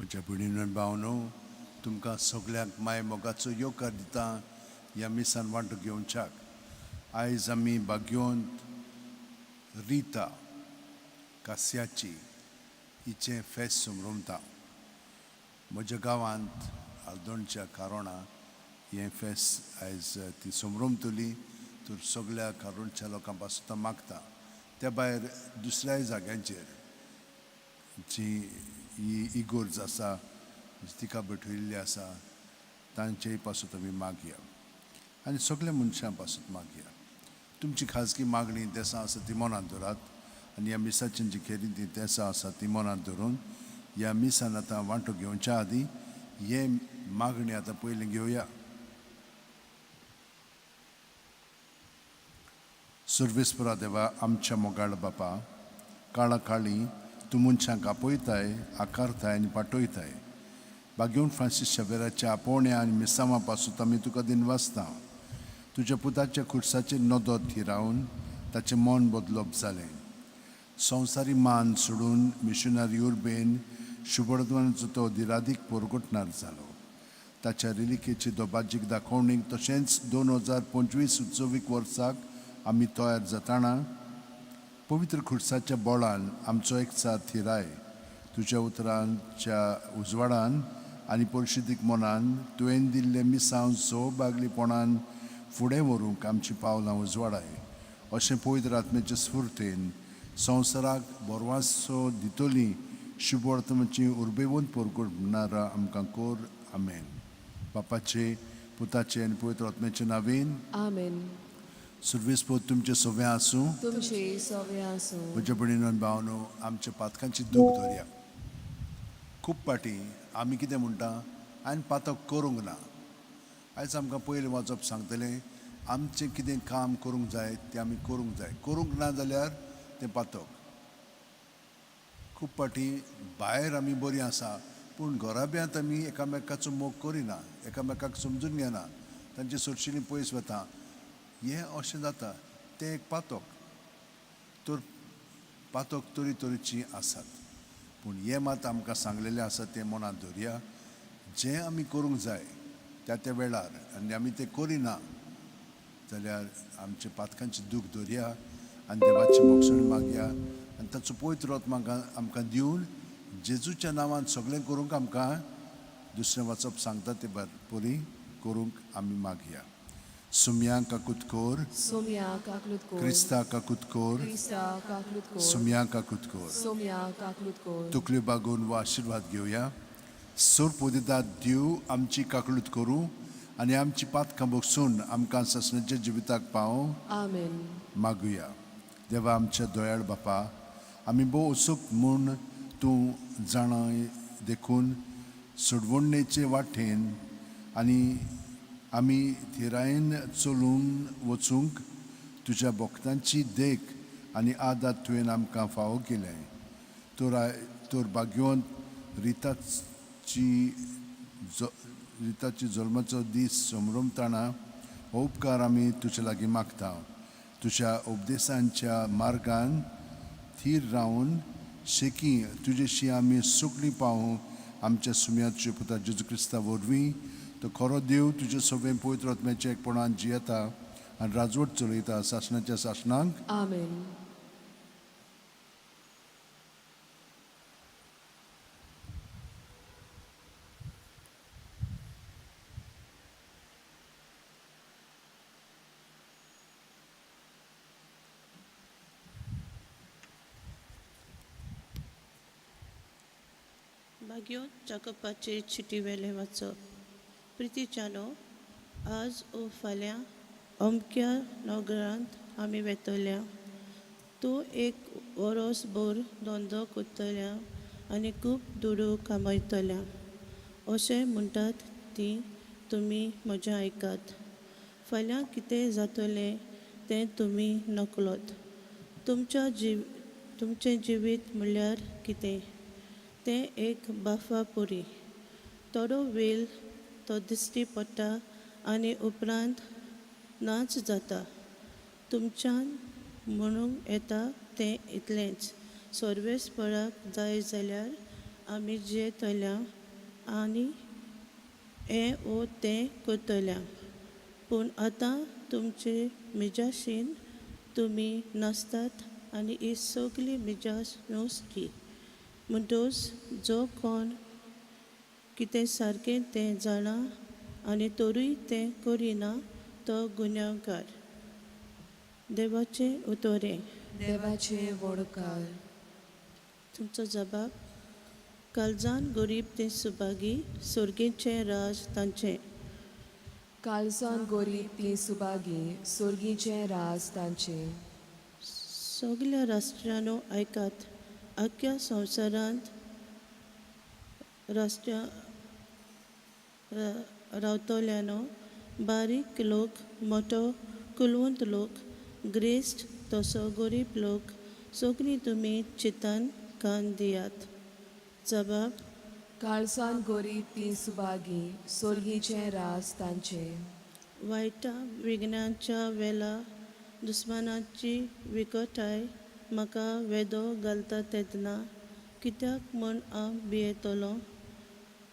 म्हज्या भयणीनो आनी भावनो, तुमकां सगल्यांक माय मोगाचो येवकार दिता ह्या मिसान वांटो घेवच्याक. आयज आमी भाग्यवंत रिता कास्याची हिचें फेस्त समरमता. म्हज्या गांवांत आल्दोणच्या कारोणा हें फेस्त आयज ती समरमतली, तर सगल्या कारोणच्या लोकां पासून मागता. त्या भायर दुसऱ्याय जाग्यांचेर जी ही इगोर्ज आसा तिका भेटयल्ली आसा तांचेय पासून आमी मागया आनी सगल्या मनशां पासून मागया. तुमची खाजगी मागणी देसां आसा ती मनांत धरात आनी ह्या मिसाची जी खेरीत ती देसां आसा ती मनांत धरून ह्या मिसान आतां वांटो घेवच्या आदीं हे मागणी आतां पयलीं घेवया. सर्वेस्परा देवा, आमच्या मोगाळ बापा, काळा काळी तूं मनशांक आपयताय, आकारताय आनी पाटयताय. बागेवन फ्रांसीस शेवेराच्या आपोवण्या आनी मिसांवा पासून आमी तुका दिनवासता. तुज्या पुताच्या खुर्साचेर नदर थिरावन ताचें मन बदलप जालें. संवसारी मान सोडून मिशनरी उर्बेन शुभवर्तमानाचो तो दिरादीक पोरगोटणार जालो. ताच्या रिलिकेची दोबाजीक दाखोवणीक तशेंच 2025 उत्सवीक वर्साक आमी तयार जाताना पवित्र खुर्साच्या बळान आमचो एकचार थिराय. तुज्या उतरांच्या उजवाडान आनी परिशुदीक मनान तुवें दिल्लें मिसांव सहभागलीपणान फुडें व्हरूंक आमचीं पावलां उजवाडाय. अशें पवित्र आत्म्याचे स्फुर्तेन संवसाराक बरवासो दितली शुभवर्तमाची उर्बेवंत परगटणारा आमकां कोर. आमेन. बापाचे, पुताचे आनी पवित्र आत्म्याचे नांवेन आमेन. सुर्वेस्पोत तुमचें सगळें आसूं, तुमचे सगळें आसूं. म्हज्या भयणीनो आनी भावनो, आमच्या पातकांची दूख धरया. खूब फाटी आमी कितें म्हणटा, हांवें पातक करूंक ना. आयज आमकां पयलें वाचप सांगतलें आमचें कितें काम करूंक जाय तें आमी करूंक जाय, करूंक ना जाल्यार तें पातक. खूब फाटी भायर आमी बरीं आसा पूण घराब्यांत आमी एकामेकाचो मोग करिना, एकामेकाक समजून घेना, तांचे सरशिली पयस वता. हें अशें जाता तें एक पातक. तर पातक तरी तरेचीं आसात, पूण हें मात आमकां सांगलेलें आसा तें मनांत धरया. जें आमी करूंक जाय त्या त्या वेळार आनी आमी तें करिना जाल्यार आमच्या पातकांची दूख धरया आनी देवाची भोगसणी मागया आनी ताचो पवित्र आत्मा आमकां दिवन जेजूच्या नांवान सगळें करूंक आमकां दुसरें वाचप सांगता ते बरी करूंक आमी मागया. सुम्या काकूत कोर, सोम्या काकलूत कोर, क्रिस्ता काकूत कोर, क्रिस्ता काकलूत कोर, सुम्या काकूत कोर. सोम्या काकलूत कोर. तकल्यो बागोवन हो आशिर्वाद घेवया. सोरपोदितात देव आमची काकलूत करूं आनी आमची पातकां भोगसून आमकां सासणाच्या जिविताक पावोवं. आमेन. मागुया. देवा आमच्या दयाळ बापा, आमी भोव उत्सूक म्हूण तूं जाणाय देखून सोडवणेचे वाटेन आनी आमी थिरायेन चलून वचूंक तुज्या भक्तांची देख आनी आदार तुवें आमकां फावो केलें. तर भाग्यवंत रिताची जल्माचो दीस समरमताना हो उपकार आमी तुजे लागीं मागता. तुज्या उपदेशांच्या मार्गान थीर रावन शेकी तुजेशी आमी सुकणी पावूं. आमच्या सुम्या तुज्या पुता जेजू क्रिस्ता वरवीं, तो खरो देव तुजे सगळें पवित्र आत्म्याच्या एकपणान जियेता आनी राजवट चलयता सासणाच्या सासणांक. आमेन. भाग्योत जाकपाचे चिटी वेलें वाचप. प्रितीच्यानो, आज ओ फाल्यां अमक्या नगरांत आमी वेतल्या. तूं एक वरोस भर धंदो करतल्या आनी खूब दुडू कामयतल्या अशें म्हणटात ती तुमी म्हजें आयकात. फाल्यां कितें जातलें तें तुमी नकळत. तुमचें जिवीत म्हणल्यार कितें तें एक बाफा पुरी. थोडो वेळ तो दिश्टी पडटा आनी उपरांत नाच जाता. तुमच्यान म्हणूंक येता तें इतलेंच, सर्वेस्पराक जाय जाल्यार आमी जियेतल्या आनी हें वो तें करतल्या. पूण आतां तुमचे मिजाशीन तुमी नासतात आनी ही सगली मिजास नुस्ती. म्हणटच जो कोण कितें सारकें तें जाणा आनी तरूय तें करिना तो गुन्यांवकार. देवाचें उतोरें. देवाचे वडकार. तुमचो जबाब. कालजान गरीब ते सुभागी, सोर्गीचें राज तांचें. कालसान गोरीब ती सुभागी, सोर्गीचें राज तांचें. सगल्या राष्ट्रांनो आयकात, आख्ख्या संवसारांत राष्ट्रा रावतल्यानो, बारीक लोक, मोटो कुलवंत लोक, ग्रेस्त तसो गरीब लोक, सगळीं तुमी चिंतान कान दियात. जबाब. कालसान गोरीब ती सुभागी, सोर्गीचें राज तांचें. वायटा विघ्नांच्या वेला दुस्मानाची विकटाय म्हाका वेदो घालता तेन्ना कित्याक म्हूण हांव भियेतलो?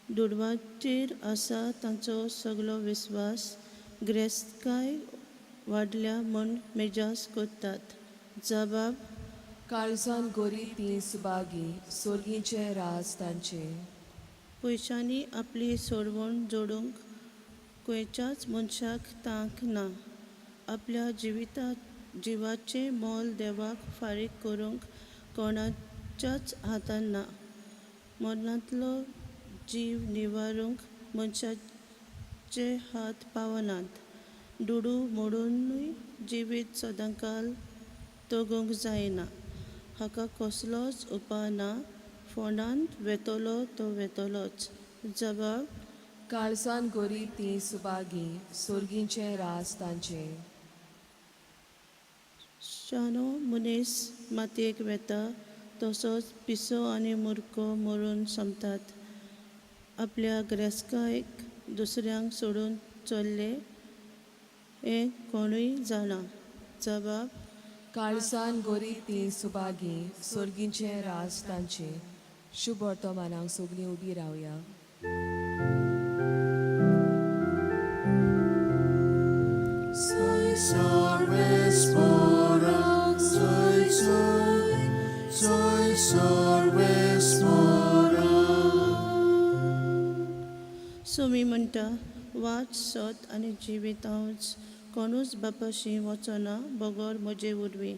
दुडवांचेर आसा तांचो सगलो विस्वास, ग्रेस्तकाय वाडल्या म्हूण मेजास करतात. जबाब. काळजान गोरीब ती सुभागी, सोर्गीचें राज तांचें. पयशांनी आपली सोडवण जोडूंक खंयच्याच मनशाक तांक ना. आपल्या जिविता जिवाचें मोल देवाक फारीक करूंक कोणाच्याच हातान ना. मरणांतलो जीव निवारूंक मनशाचे हात पावनात. दुडू मोडुनूय जिवीत सदांकाल तगूंक जायना. हाका कसलोच उपाय ना. फोंडांत वेतलो तो वेतलोच. जबाब. काळजान गोरीब ती सुभागी, सोर्गीचें राज तांचें. शाणो मनीस मातयेक वेता तसोच पिसो आनी मुरको मरून सोंपतात. आपल्या ग्रेस्कायक दुसऱ्यांक सोडून चल्ले हें कोणूय जाणा. जबाब. काळजान गोरीब ती सुभागी, सोर्गीचें राज तांचें. शुभ वर्तमानाक सगळीं उबी रावया. Soy sorvespora, soy soy, soy sorvespora. Somi म्हणटा, वाच सत आनी जिवीत हांवच, कोणूच बापाशी वचना बगर म्हजे वरवीं.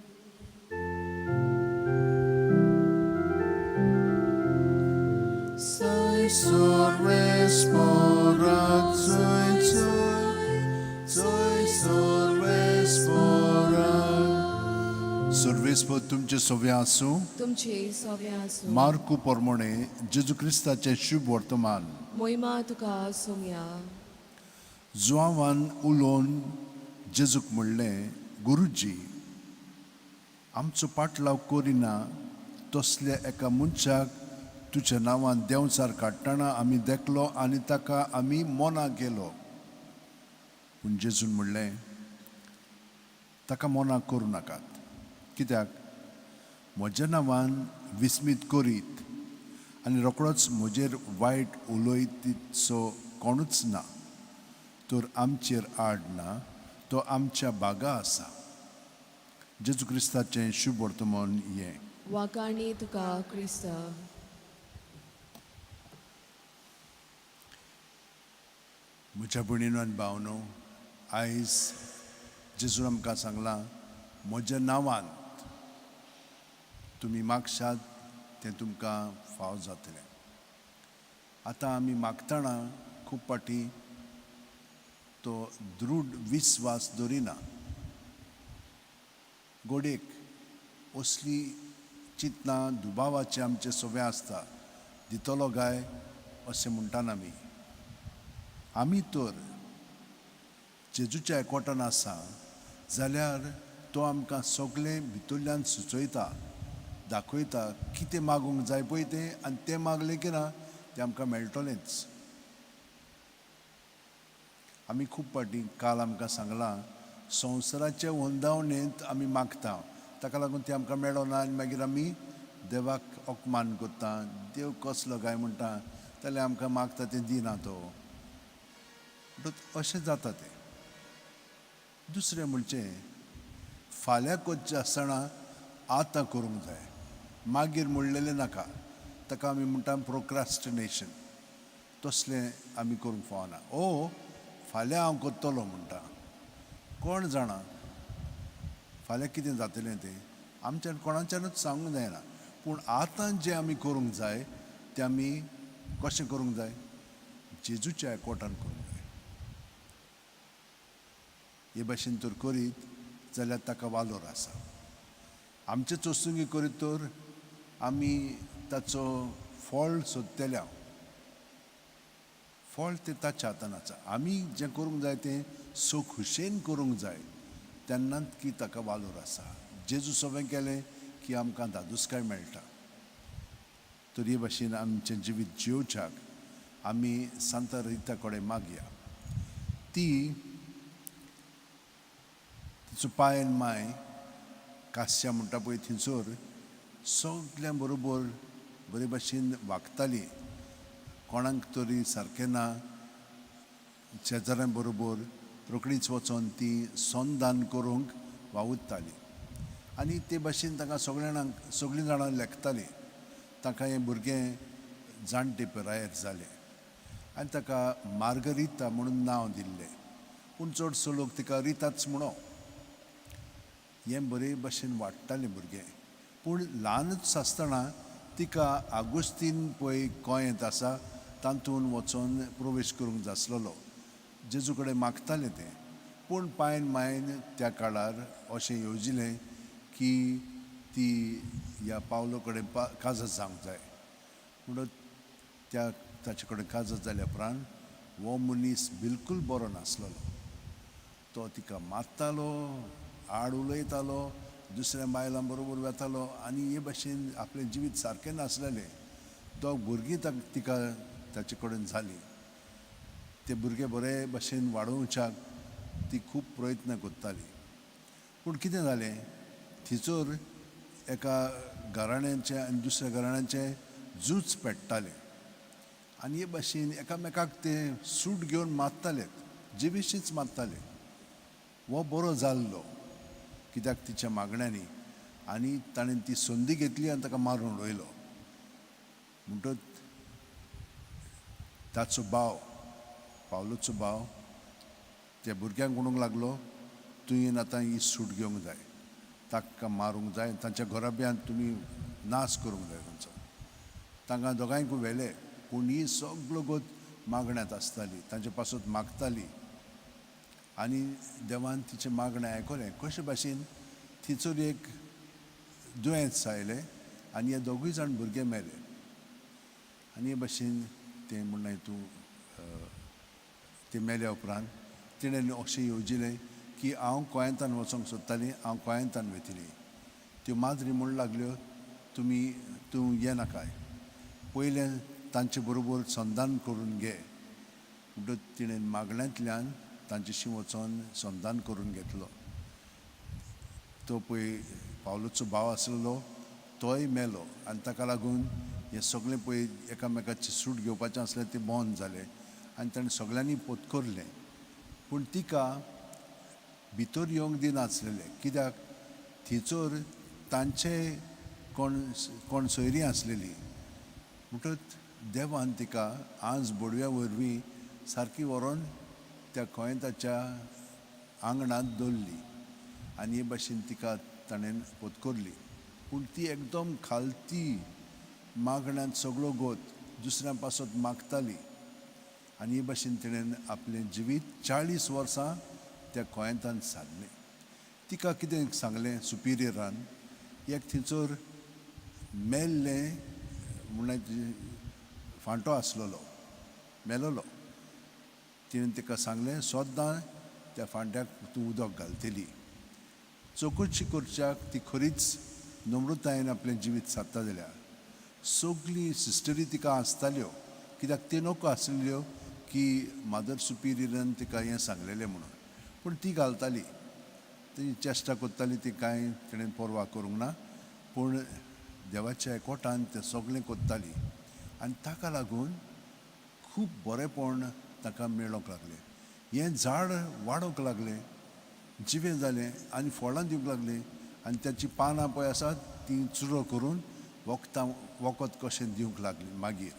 Soy sorvespora, soy soy, soy sorvespora. सर्वेस्पर तुमचे सव्या आसूं. तुमचे सोव्या आसूं. मार्कू पोरमोणे जेजू क्रिस्ताचें शुभ वर्तमान. मोहिमा तुका सोमया. जुआवान उलोवन जेजूक म्हणलें, गुरुजी, आमचो पाटलाव करिना तसल्या एका मनशाक तुज्या नांवान देंवचार काडटना आमी देखलो आनी ताका आमी मोना केलो. पूण जेजून म्हणलें, ताका मोना करूं नाकात, कित्याक म्हज्या नांवान विस्मीत करीत आनी रोकडोच म्हजेर वायट उलयतीचो कोणूच ना, तर आमचेर आड ना तो आमच्या बागा आसा. जेजू क्रिस्ताचें शुभ वर्तमान हें. वाकाणी तुका क्रिस्ता. म्हज्या भयणीनो आनी भावनो, आयज जेजून आमकां सांगलां, म्हज्या नांवान तुमी मागशात तें तुमकां फाव जातलें. आतां आमी मागतना खूब फावटी तो दृढ विस्वास दवरिना. गोडेक असली चिंतना दुबावाचें आमचें सगळें आसता, दितलो काय अशें म्हणटाना आमी. आमी तर जेजूच्या एकवटान आसा जाल्यार तो आमकां सगळें भितरल्यान सुचयता, दाखयता कितें मागूंक जाय पळय तें, आनी तें मागलें की ना तें आमकां मेळटलेंच. आमी खूब फावटी काल आमकां सांगलां, संवसाराचे वंदावणेंत आमी मागता, ताका लागून तें आमकां मेळना आनी मागीर आमी देवाक अपमान करता. देव कसलो काय म्हणटा, जाल्यार आमकां मागता तें दिना तो. म्हणटकच अशें जाता तें. दुसरें म्हणचें फाल्यां करचें आसतना आतां करूंक जाय, मागीर म्हणलेलें नाका. ताका आमी म्हणटा प्रोक्रास्टिनेशन. तसलें आमी करूंक फावना. ओ फाल्यां हांव करतलो म्हणटा, कोण जाणा फाल्यां कितें जातलें तें आमच्यान कोणाच्यानूच सांगूंक जायना. पूण आतां जें आमी करूंक जाय तें आमी कशें करूंक जाय, जेजूच्या एकवटान करूंक जाय. हे भाशेन तर करीत जाल्यार ताका वालोर आसा. आमचे चोस्तुंगी करीत तर आमी ताचो फळ सोदतले. हांव फळ तें ताच्या हातान आसा. आमी जें करूंक जाय तें सो खुशेन करूंक जाय, तेन्नाच की ताका वालोर आसा. जेजू सगळें केलें की आमकां धादोसकाय मेळटा. तर हे भाशेन आमचें जिवीत जियोवच्याक आमी सांता रिता कडेन मागया. ती तिचो पाय आनी माय कास्या म्हणटा पळय थंयसर सगल्यां बरोबर बरे भाशेन वागताली. कोणाक तरी सारकें ना शेजाऱ्यां बरोबर रोखडीच वचोन ती संदान करूंक वावुरताली आनी ते भाशेन तांकां सगळ्या जाणांक सगळीं जाणां लेखतालीं. तांकां हें भुरगें जाणटे पिरायेर जालें आनी ताका मार्गरिता म्हणून नांव दिल्लें, पूण चडसो लोक तिका रिताच म्हणो. हें बरे भाशेन वाडटालें भुरगें. पूण ल्हानच आसतना तिका आगुस्तीन पळय गोंयांत आसा तातूंत वचोन प्रवेश करूंक जासलेलो. जेजू कडेन मागतालें तें. पूण पायन मायन त्या काळार अशें येवजिलें की ती ह्या पावलो कडेन काजत जावंक जाय. म्हणून त्या ताचे कडेन काजत जाल्या उपरांत हो मनीस बिलकूल बरो नासलेलो. तो तिका मारतालो, आड उलयतालो, दुसऱ्या बायलां बरोबर वेतालो आनी हे भाशेन आपलें जिवीत सारकें नासलेलें. दोग भुरगीं तिका ताचे कडेन जालीं. ते भुरगे बरे भाशेन वाडोवच्याक ती खूब प्रयत्न करताली. पूण कितें जालें, थंयसर एका घराण्याचें आनी दुसऱ्या घराण्याचें झूज पेट्टालें आनी हे भाशेन एकामेकाक ते सूट घेवन मारताले, जिविशींच मारताले. हो बरो जाल्लो कित्याक तिच्या मागण्यांनी आनी ताणें ती संदी घेतली आनी ताका मारून उडयलो. म्हणटच ताचो भाव, पावलोचो भाव, त्या भुरग्यांक म्हणूंक लागलो, तुवें आतां ही सूट घेवंक जाय, ताका मारूंक जाय, तांच्या घराब्यांत तुमी नाश करूंक जाय तांचो. तांकां दोगांयकूय व्हेले. पूण ही सगळो गोत मागण्यांत आसताली, तांचे पासत मागताली आनी देवान तिचें मागणें आयकलें. कशे भाशेन थंयसर एक दुयेंस आयलें आनी हे दोगूय जाण भुरगे मेले. आनी हे भाशेन तें म्हणलें तूं ते मेल्या उपरांत तिणें अशें येवजिलें की हांव गोंयांतान वचोंक सोदतालीं, हांव गोंयांतान वयतली. त्यो माजरी म्हूण लागल्यो, तुमी तूं येनाकाय, पयलें तांचे बरोबर संदान करून घे. म्हणटकच तिणें मागण्यांतल्यान तांच्याशी वचोन संदान करून घेतलो. तो पळय पावलोचो भाव आसलेलो तोय मेलो आनी ताका लागून हें सगळें पळय एकामेकाची सूट घेवपाचें आसलें तें बंद जालें आनी ताणें सगळ्यांनी पोतकरलें. पूण तिका भितर येवंक दिनासलेलें, कित्याक थंयसर तांचे कोण कोण सोयरीं आसलेलीं. म्हणटकच देवान तिका आज बोडव्या वरवीं सारकी व्हरोन त्या कोयंताच्या आंगणांत दवरली आनी हे भाशेन तिका ताणें पोतकरली. पूण ती एकदम खालती मागण्यांत सगळो गोत दुसऱ्या पासत मागताली आनी हे भाशेन तिणें आपलें जिवीत 40 वर्सां त्या कोयंतान सारलें. तिका कितें सांगलें सुपिरियरान, एक थंयसर मेल्लें म्हणल्यार फांटो आसलेलो, मेलोलो. तिणें तिका सांगलें, सद्दां त्या फांट्याक तूं उदक घालतली. चवकशी करच्याक ती खरीच नम्रतायेन आपलें जिवीत सादता जाल्यार सगळीं सिस्टरी तिका आसताल्यो, कित्याक त्यो नको आसलेल्यो की मादर सुपिरियरान तिका हें सांगलेलें म्हणून. पूण ती घालताली, ती चेश्टा करताली, ती कांय तिणें पर्वा करूंक ना. पूण देवाच्या एकवटान तें सगळें करताली आनी ताका लागून खूब बरेंपण ताका मेळोंक लागलें. हें झाड वाडोवंक लागलें, जिवें जालें आनी फळां दिवंक लागलीं आनी ताचीं पानां पळय आसात तीं चुरो करून वखदां वखद कशें दिवंक लागलीं. मागीर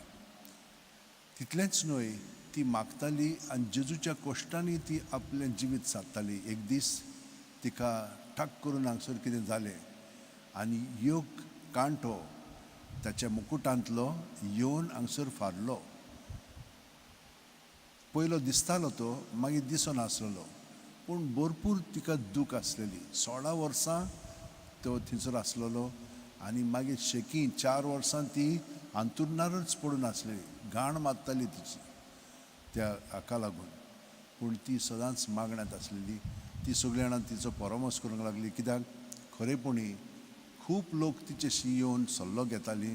तितलेंच न्हय, ती मागताली आनी जेजूच्या कश्टांनी ती आपलें जिवीत सादताली. एक दीस तिका ठाक करून हांगसर कितें जालें आनी एक कांटो ताच्या मुकुटांतलो येवन हांगसर फारलो. पयलो दिसतालो तो, मागीर दिसनासलेलो, पूण भरपूर तिका दूख आसलेली. 16 वर्सां तो थंयसर आसलेलो आनी मागीर शेकी 4 वर्सां ती अंतुरणारच पडून आसलेली. घाण मारताली तिची त्या हाका लागून, पूण ती सदांच मागण्यांत आसलेली. ती सगळीं जाणां तिचो परामर्श करूंक लागली, कित्याक खरेपणी खूब लोक तिचेशी येवन सल्लो घेताली,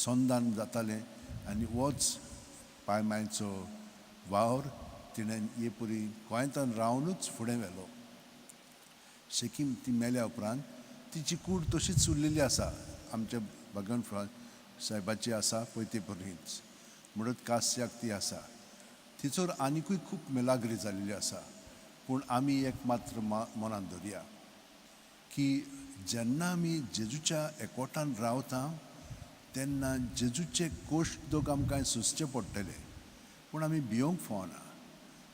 संदान जातालें आनी होच पायमायचो वावर तिणें हे पुरी गोंयांतान रावनूच फुडें व्हेलो. शेकीम ती मेल्या उपरांत तिची कूड तशीच उरलेली आसा, आमच्या भगवान सायबाची आसा पळय ते परीच म्हणत कास्याक ती आसा. थंयसर आनिकूय खूब मेलाग्री जाल्ली आसा, पूण आमी एक मात्र मनांत धरया की जेन्ना आमी जेजूच्या एकवटान रावता तेन्ना जेजूचे कोश्ट दोग आमकां सोंसचे पडटले, पूण आमी भियोंक फावना.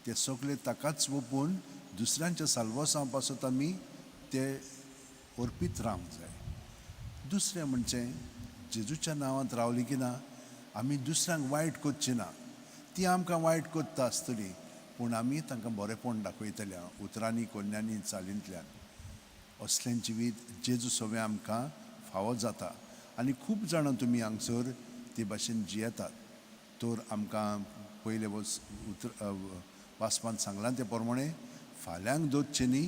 ते सगळे ताकाच वोपून दुसऱ्यांच्या साल्वासां पासत आमी ते अर्पीत रावंक जाय. दुसरें म्हणजे जेजूच्या नांवांत रावली की ना आमी दुसऱ्यांक वायट करची ना. ती आमकां वायट करता आसतली, पूण आमी तांकां बरेंपण दाखयतले उतरांनी, कोन्यांनी, चालींतल्यान. असलें जिवीत जेजू सवें आमकां फावो जाता आनी खूब जाणां तुमी हांगसर ते भाशेन जियेतात. तर आमकां पयले उतर वाचपांत सांगलां ते प्रमाणे फाल्यांक दवरचें न्ही,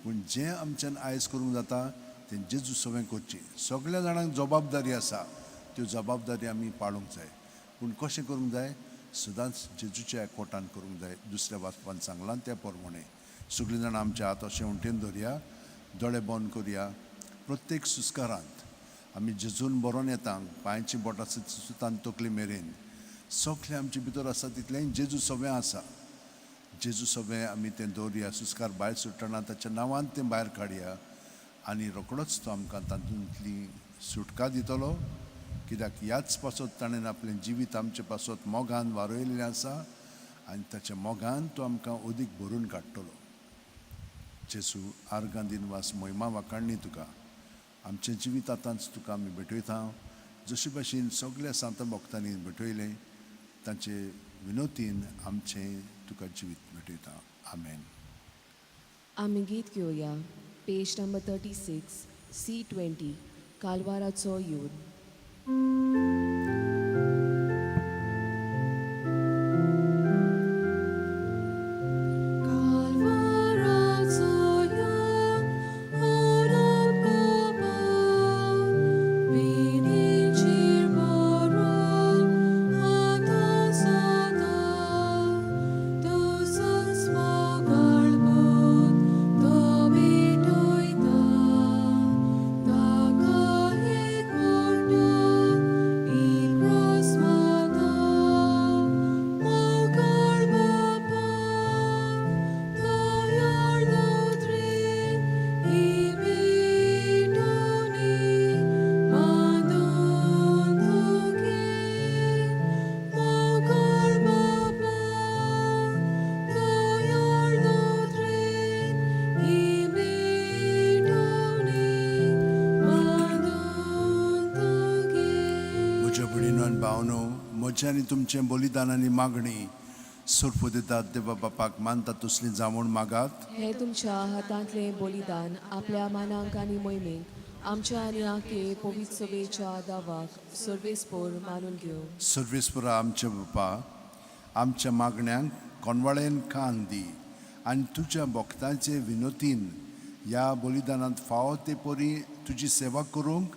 पूण जें आमच्यान आयज करूंक जाता तें जेजू सवें करचें. सगळ्या जाणांक जबाबदारी आसा, त्यो जबाबदारी आमी पाळूंक जाय, पूण कशें करूंक जाय, सदांच जेजूच्या एकवटान करूंक जाय. दुसऱ्या वाचपांत सांगलां त्या प्रमाणे सगळीं जाणां आमच्या हात अशें उंटेन धरया, दोळे बंद करया. प्रत्येक सुस्कारांत आमी जेजून बरोवन येता, पांयची बोटां सुतान तकली मेरेन सगळें आमचे भितर आसा तितलेंय जेजू सवें आसा. जेजू सवें आमी तें दवरया. सुस्कार भायर सुट्टना ताच्या नांवान तें भायर काडया आनी रोकडोच तो आमकां तातूंतली सुटका दितलो, कित्याक ह्याच पासत ताणें आपलें जिवीत आमचे पासत मोगान वारयलें आसा आनी ताच्या मोगान तो आमकां अदीक भरून काडटलो. जेजू आर्गां दिनवास, मोहिमा वाखाणणी तुका. आमचें जिवीत आतांच तुका आमी भेटयता, जशे भाशेन सगळ्या सांता भक्तांनी भेटयलें तांचे विनोतीन आमचें तुका जिवीत भेटयता. आमेन. आमी गीत घेवया, पेज नंबर 36 C20, कालवाराचो येवन. म्हजें आनी तुमचें बलिदान आनी मागणी सोरपू दितात देवा बापाक मानता तसली जावून मागात. हे तुमच्या हातांतलें बलिदान आपल्या मानांक आनी मोहिमेक आमच्या आनी आके पवित्र सभेच्या दावाक सर्वेस्पोर मानून घेवं. सर्वेस्पोरा आमच्या बापा, आमच्या मागण्यांक कोणवाळेन कान दी आनी तुज्या भक्तांचे विनोतीन ह्या बलिदानांत फावो ते परी तुजी सेवा करूंक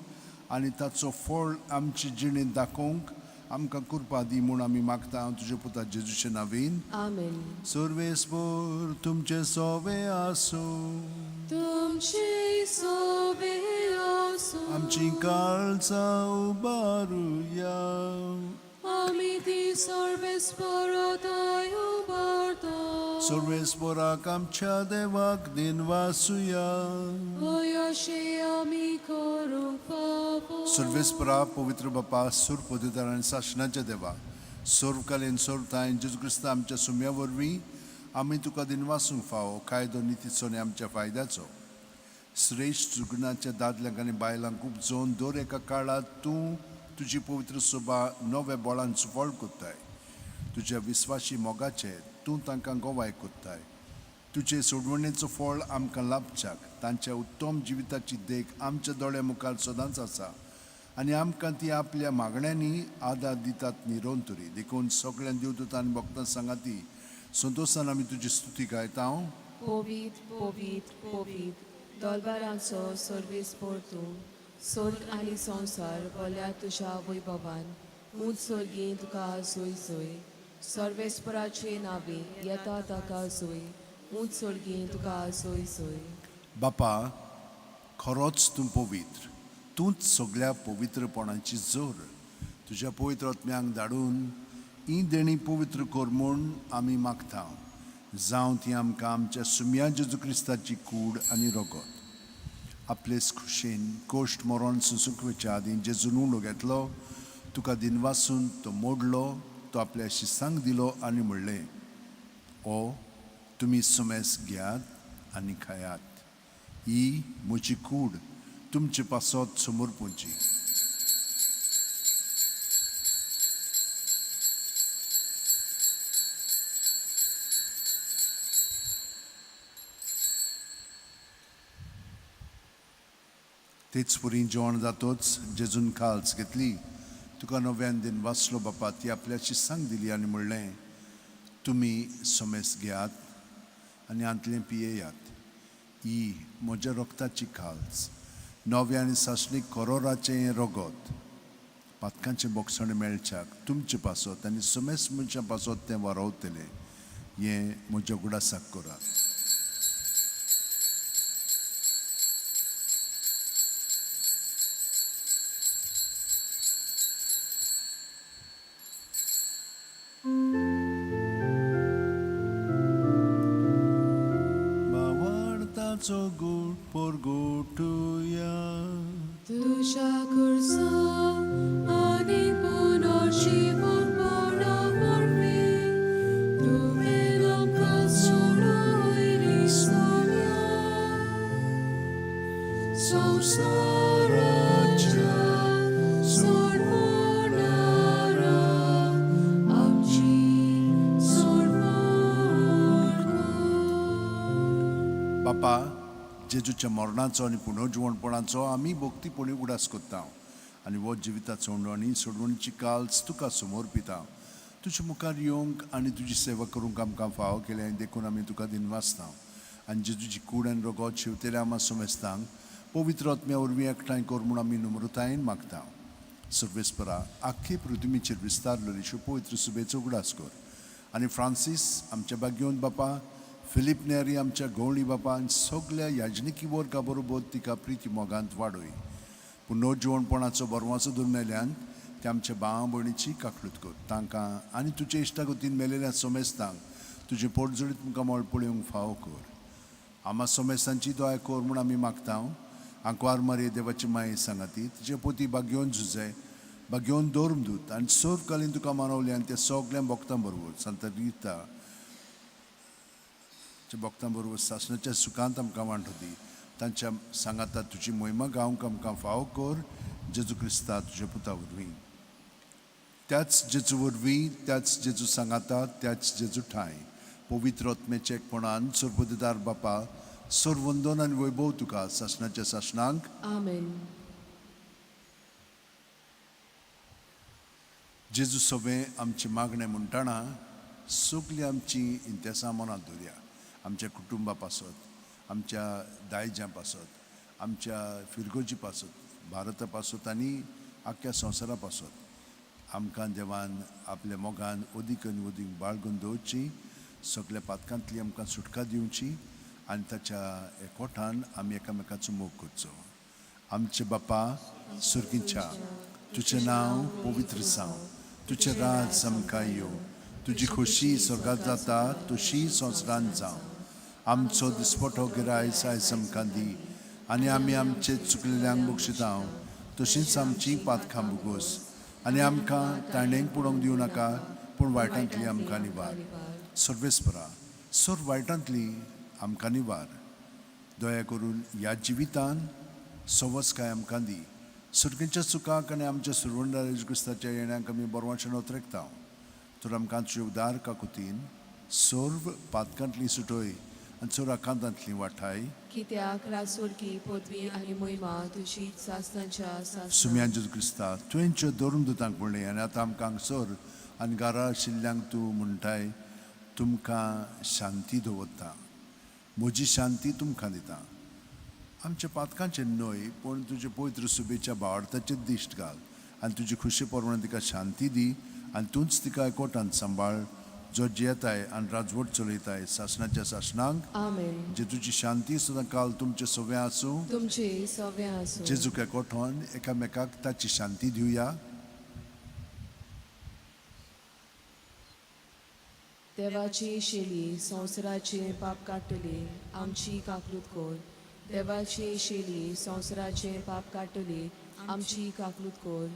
आनी ताचो फळ आमचे जिणेंत दाखोवंक आमकां कृपा दी म्हूण आमी मागता तुज्या पुता जेजूचे नावीन. आमेन. सर्वेस्पोर तुमचे सोवे आसूं. तुमचे सोवे आसूं. आमची काळजां उबारुया. आमी ती सर्वेस्परा उबारता. सर्वेस्पराक आमच्या देवाक दिनवासुया. हय अशें आमी करूंक फावो. सर्वेस्परा, पवित्र बापा, सुर पदुदार आनी सासणाच्या देवा, सर्वकालीन सर्वताय जेजू क्रिस्ता आमच्या सुम्या वरवीं आमी तुका दिनवासूंक फावो कायदो नितीचो आनी आमच्या फायद्याचो. श्रेश्ठ सुगुणाच्या दादल्यांक आनी बायलांक उपजोवन दर एका काळांत तूं तुजी पवित्र सभा नव्या बळान सुफळ कोत्ताय. तुज्या विस्वाशी मोगाचे तूं तांकां गवाय कोत्ताय. तुजे सोडवणेचो फळ आमकां लाभच्याक तांच्या उत्तम जिविताची देख आमच्या दोळ्या मुखार सदांच आसा आनी आमकां ती आपल्या मागण्यांनी आदार दितात निरंतरी. देखून सगळ्यां देवदूतां आनी भक्तां सांगाती संतोशान आमी तुजी स्तुती गायता. पवित्र, पवित्र, पवित्र दलबारांचो सर्वेस्पर तूं, स्वर्ग आनी संवसार भरल्या तुज्या वैभवान. ऊंच स्वर्गीं तुका जोय जोय. सर्वेस्पराचे नांवे येता ताका जोय. ऊंच स्वर्गीं तुका जोय जोय. बापा, खरोच तूं पवित्र, तूंच सगळ्या पवित्रपणाची जोर. तुज्या पवित्र आत्म्यांक धाडून ही देणी पवित्र कर म्हूण आमी मागता, जावं ती आमकां आमच्या सुम्या जेजू क्रिस्ताची कूड आनी रगत. आपलेच खुशेन कोश्ट मरण सुसुकवेच्या आदीं जेजून उंडो घेतलो, तुका दिनवासून तो मोडलो, तो आपल्या शिसांक दिलो आनी म्हणलें, ओ तुमी सुमेस घेयात आनी खायात, ही म्हजी कूड तुमचे पासत समर्पूंची. तेच परी जेवण जातोच जेजून काल्स घेतली, तुका नव्यान दिन वाचलो बापा, ती आपल्या शिसांक दिली आनी म्हणलें, तुमी समेस घेयात आनी हांतलें पियेयात, ही म्हज्या रक्ताची काल्स, नव्या आनी सासणीक करोराचें हें रगत, पातकांचें बोगसणें मेळच्याक तुमचे पासत आनी समेस मनशां पासत तें वारोवतलें, हें म्हज्या उगडासाक करात. भावार्थाचो गूट परगटुया. तुज्या खुर्सा आनी पुनर्जिवपणा वरवीं तुवें आमकां सोडयली सगळ्या संवसाराच्या सोडवणारा, आमची सोडवण कर. बापा, जेजूच्या मरणाचो आनी पुनर्जिवणपणाचो आमी भक्तीपणी उगडास करता आनी हो जिविताचो उंडो आनी सोडवणीची काल्स तुका समर्पिता. तुज्या मुखार येवंक आनी तुजी सेवा करूंक आमकां फावो केलें देखून आमी तुका दिनवासता. आनी जेजूची कूड आनी रगत शिवतल्या आमा समेस्तांक पवित्र आत्म्या वरवीं एकठांय कर म्हूण आमी नम्रतायेन मागता. सर्वेस्परा, आख्खी पृथ्वीचेर विस्तारलेली पवित्र सुबेचो उगडास कर आनी फ्रांसीस आमच्या भाग्योन बापा, फिलीप नेरी आमच्या गवळी बापा आनी सगल्या याजनिकी वर्गा बरोबर तिका प्रिती मोगांत वाडय. पुनर्जिवणपणाचो बरवाचो दुर्मेल्यान ते आमच्या भाव भयणीची काकळूत कर. तांकां आनी तुजे इश्टागतीन मेलेल्या सोमेस्तांक तुजें पोटजोडीत मुखामळ पळोवंक फावो कर. आमा सोमेस्तांची दया कर म्हूण आमी मागता. आंकवार मारये देवाची माये सांगाती तुजे पोती भाग्योवन झुजे भाग्योवन दवरून दूत आनी सर्वकालीन तुका मानवले आनी त्या सगल्या भक्तां बरोबर सांता रिता भक्तां बरोबर सासणाच्या सुखांत आमकां वांटो दी. तांच्या सांगाता तुजी मोहिमा गावंक आमकां फावो कर, जेजू क्रिस्ता तुज्या पुता वरवीं. त्याच जेजू वरवीं, त्याच जेजू सांगाता, त्याच जेजू ठांय पवित्र आत्म्याच्या एकपणान सर्वदार बापा, सर्वंदन आनी वैभव तुका सासणाच्या सासणांक. आमेन. जेजू सवें आमचें मागणें म्हणटना सगळीं आमची इंतेसां मनांत दवरया. आमच्या कुटुंबा पासत, आमच्या दायज्यां पासत, आमच्या फिरगोजी पासत, भारता पासत आनी आख्ख्या संवसारा पासत आमकां देवान आपल्या मोगान अदीक आनी अदीक बाळगून दवरची, सगल्या पातकांतली आमकां सुटका दिवची आनी ताच्या एकवटान आमी एकामेकाचो मोग करचो. आमचे बापा सुर्गीच्या, तुजें नांव पवित्र जावं, तुजें राज आमकां येवं. तुजी खोशी स्वर्गात जाता तशी संवसारांत जावं. आमचो दिसपटो गिरायस आयज आमकां दी आनी आमी आमचे चुकलेल्यांक बक्षिता तशींच आमची पातकां भोगोस आनी आमकां ताणेंक पडोवंक दिवं नाका पूण वायटांतली आमकां निवार. सर्वेस्परा, सर्व वायटांतली आमकां निवार. दया करून ह्या जिवितान सवसकाय आमकां दी. सुरगेच्या सुखाक आनी आमच्या सुरवंडार येशू क्रिस्ताच्या येण्याक आमी बरवाचें नोत्रेकता. तर आमकां तुजे उदार काकुतीन सर्व पातकांतली सुटय आनी चड आकांतांतली वाठाय. कित्याक रासोरकी पदवी आनी मोहिमा तुजी सासनाच्या सासना. सुम्या जेजू क्रिस्ता, तुवें ज्यो धरून दुतांक म्हणलें आनी आतां आमकां हांगसर आनी घरा आशिल्ल्यांक तूं म्हणटाय, तुमकां शांती दवरता, म्हजी शांती तुमकां दिता. आमच्या पातकांचेर न्हय पूण तुजे पवित्र सुबेच्या भावार्थाचेर दिश्ट घाल आनी तुजी खुशी प्रमाणे तिका शांती दी आनी तूंच तिका एकवटान सांबाळ, जो जियेताय आनी राजवट चलयताय सासणाच्या सासणांक. आमेन. जेजूची शांती सदां काल तुमचे सगळें आसूं. तुमचे सगळें आसूं. जेजूक एकवटोन एकामेकाक ताची शांती दिवया. देवाची शेली संवसाराचे पाप काडटली, आमची काकलूत कोर. देवाची शेली संवसाराचे पाप काडटली, आमची काकलूत कोर.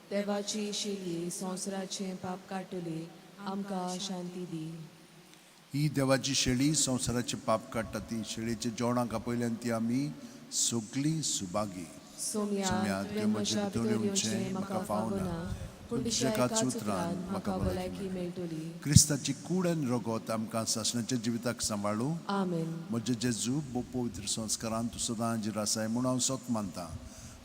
देवाची शेली संवसाराचे पाप काडटली, आमकां शांती दी. ही देवाची शेळी संवसाराचे पाप काडटा. ती शेळीचे जेवणाक आपयल्यान ती आमी सगळीं सुभागी. सोम्या, तुवें म्हज्या भितर येवचें म्हाका फावना, पूण तुज्या एकाच उतरान म्हाका भलायकी मेळटली. क्रिस्ताची कूड आनी रगत आमकां सासणाच्या जिविताक सांबाळू. आमेन. म्हजे जेजू, भोव पवित्र संस्कारान तूं सदां हाजीर आसाय म्हूण हांव सत मानता.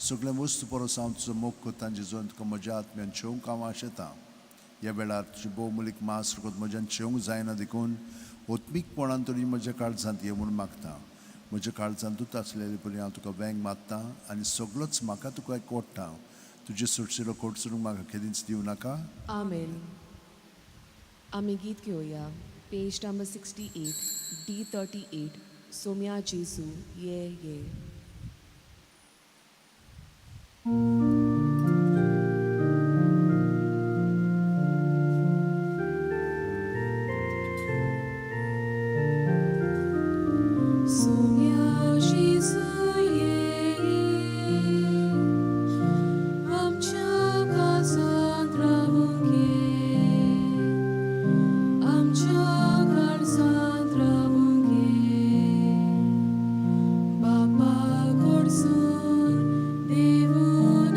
सगळें वस्तू परस हांव तुजो मोग करता जेजून तुका म्हज्या आत्म्यान शेवंक हांव आशेतां. ह्या वेळार तुजें भोव मुलीक मास रगत म्हज्यान शेवंक जायना देखून ओत्मीकपणान तरी म्हज्या काळजांत ये म्हूण मागता. म्हज्या काळजांत तूं आसलेले परी हांव तुका वेंग मारता आनी सगळोच म्हाका तुका एकवडटा. तुजे सुटशिलो कोटसरूंक म्हाका केदींच दिवं नाका. आमेन. आमी गीत घेवया, पेज नंबर 68, D 38, Somya जेजू ये ये. सोम्या जेजू ये ये, आमच्या काळजांत रावूंक ये, आमच्या काळजांत रावूंक ये, बापा कडसून देवून.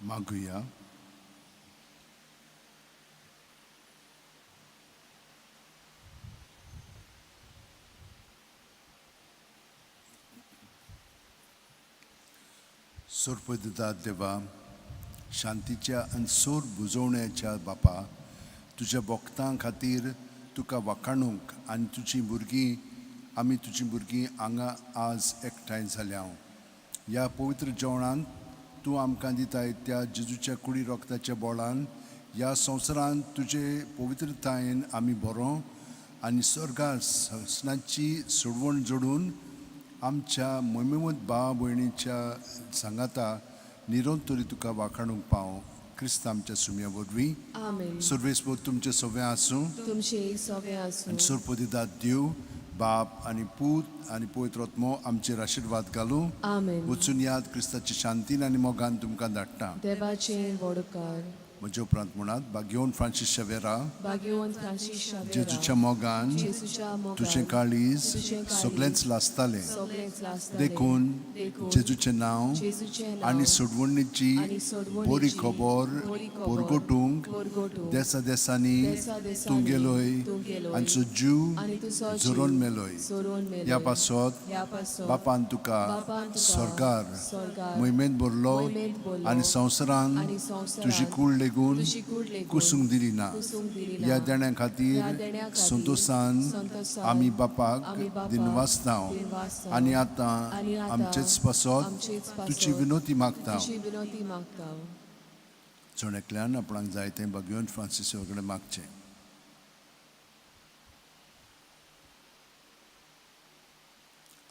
मागुया. सोरपदिता देवा, शांतीच्या आनी सोर बुजोवण्याच्या बापा, तुज्या भक्तां खातीर तुका वाखाणूंक आनी तुजीं भुरगीं आमी तुजीं भुरगीं हांगा आज एकठांय जाल्या. ह्या पवित्र जेवणांत तूं आमकां दिताय त्या जेजूच्या कुडी रोगताच्या बोळान ह्या संवसारांत तुजे पवित्रतायेन आमी बरो आनी स्वर्गार ससनाची सोडवण जोडून आमच्या मोहिमेवंत भाव भयणीच्या सांगाता निरंतरी तुका वाखाणूंक पाव, क्रिस्त आमच्या सुम्या वरवीं. आमेन. सर्वेस्पोत तुमचें सगळें आसूं. तुमचे सगळे आसूं. आनी सोरपदिदात देव बाप आनी पूत आनी पवित्र आत्मो आमचेर आशिर्वाद घालूं. आमेन. वचून याद क्रिस्ताची शांतीन आनी मोगान तुमकां धाडटा. देवाचे वडकार. म्हजे उपरांत म्हणात, भाग्यवंत फ्रांसीस शेवेरा, भाग्यवंत फ्रांसीस शावेरा, जेजूच्या मोगान जेजूच्या मोगान तुजें काळीज तुजें काळीज सगळेंच लासतालें. सगळेंच लासतालें. देखून देखून जेजूचें नांव जेजूचें नांव आनी सोडवणीची आनी सोडवणीची बरी खबर बरी खबर परगटूंक परगटूंक देसा देसांनी देसा देसांनी तूं गेलोय तूं गेलोय आनी तुजो जीव आनी तुजो जीव झरोवन मेलोय. झरोवन मेलोय. ह्या पासत ह्या पासत बापान तुका बापान तुका स्वर्गार स्वर्गार मोहिमेंत भरलो मोहिमेंत भरलो आनी संवसारान आनी संवसारान तुजी कूड लेगून तुजी कूड लेगून कुसूंक दिली ना. कुसूंक दिली ना. ह्या देण्या खातीर ह्या देण्या खातीर संतोसान संतोसान आमी बापाक आमी बापाक दिनवासता दिनवासता आनी आतां आनी आतां आमचेच पासत आमचेच पासत तुजी विनोती मागता. तुजी विनोती मागता. जण एकल्यान आपणाक जाय तें भाग्यवंत फ्रांसीस कडेन मागचें.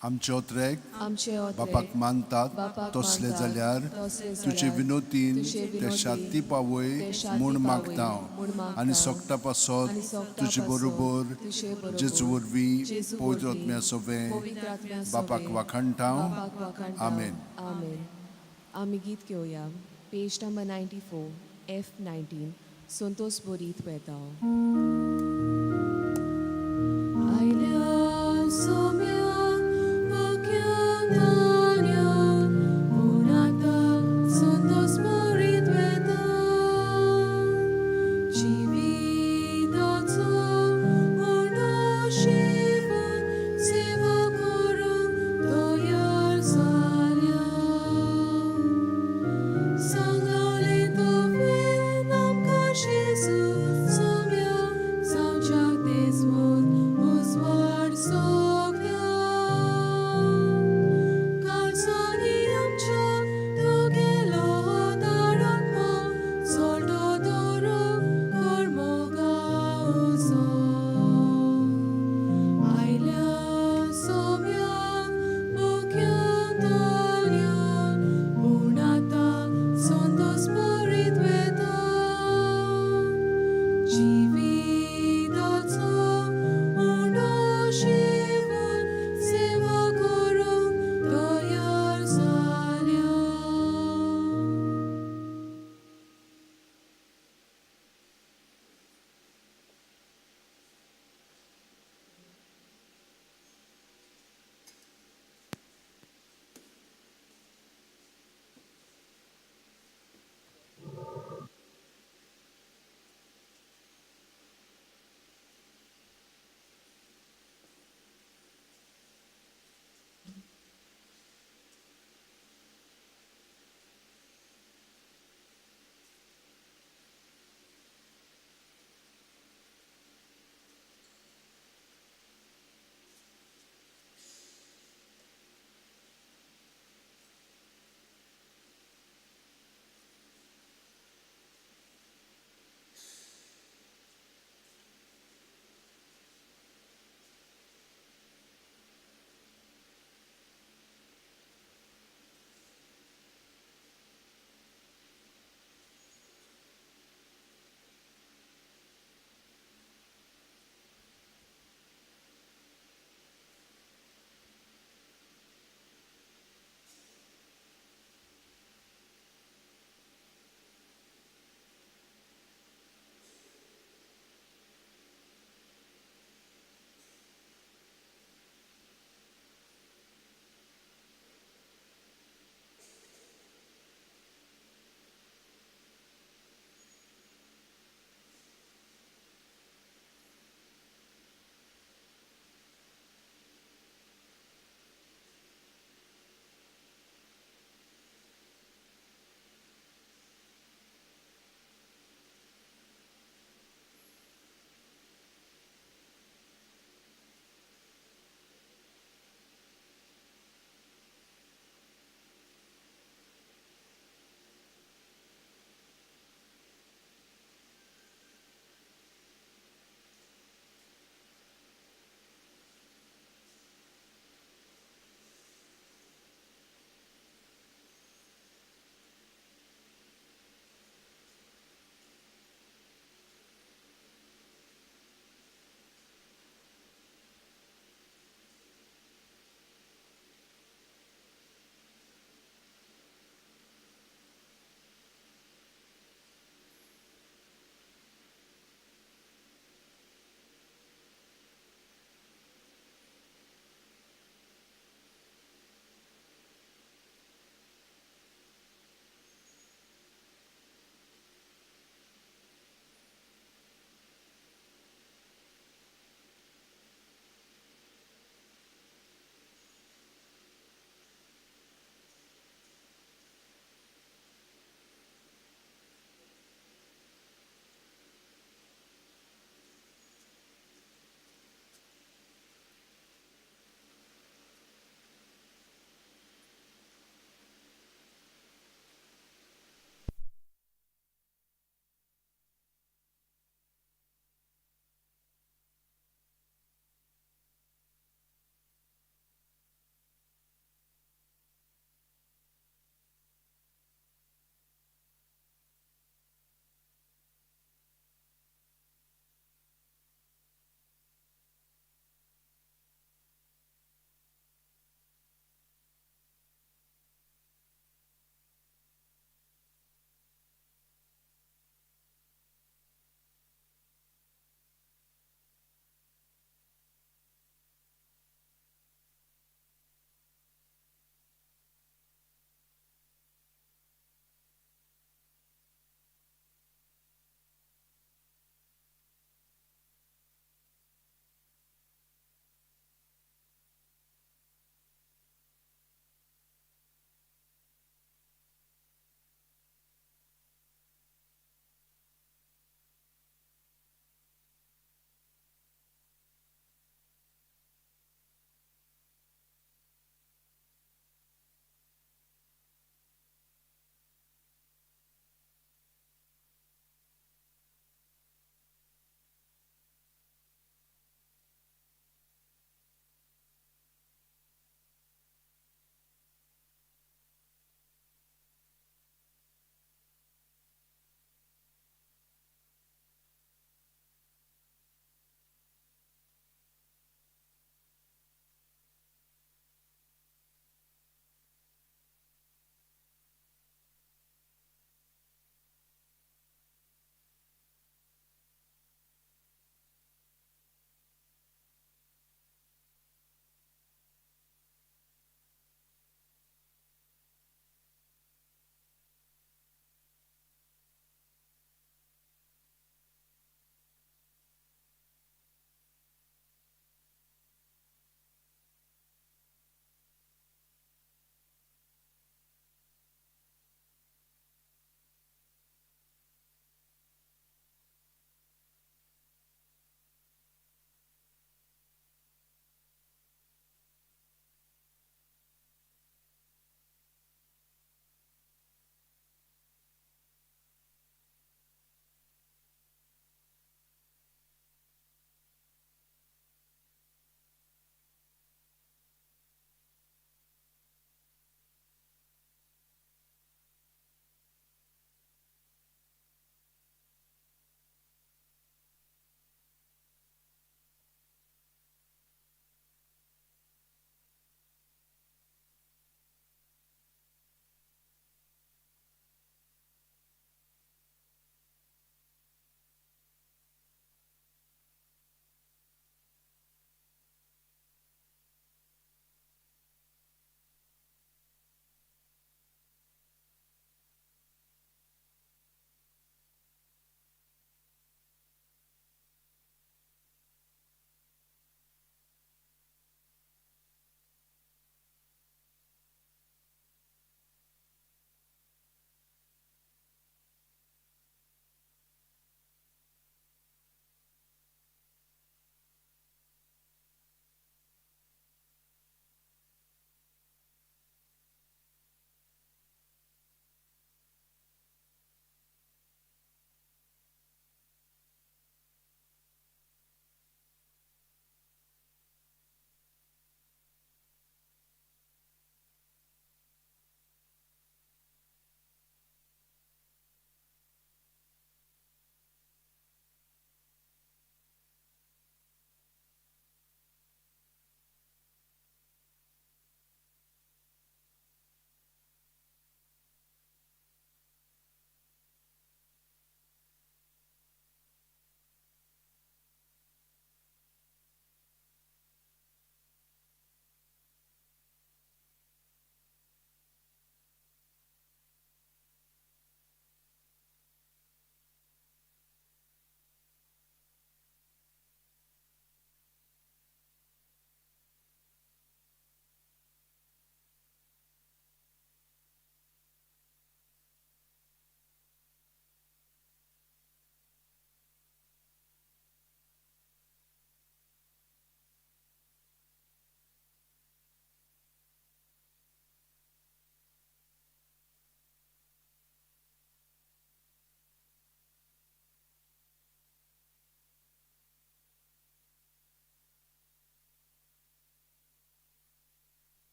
आमचे ओत्रेक आमचे ओत्रेक बापाक मानतात बापाक तसले मानतात जाल्यार तसले तुजे जाल्यार विनोतीन तुजे ते विनोतीन शांती पावय ते शांती म्हूण पावय मागता म्हूण मागता. आनी सोगटा पासत आनी सोगटा तुजे पासत बरोबर तुजे बरोबर जेजू वरवीं जेजू पवित्र वरवीं आत्म्या सोबें पवित्र आत्म्या बापाक सोबें वाखाणटा. बापाक वाखाणटा. आमेन. आमेन. आमी गीत घेवया, पेज नंबर 94, F 19, संतोष बोरीत वेता.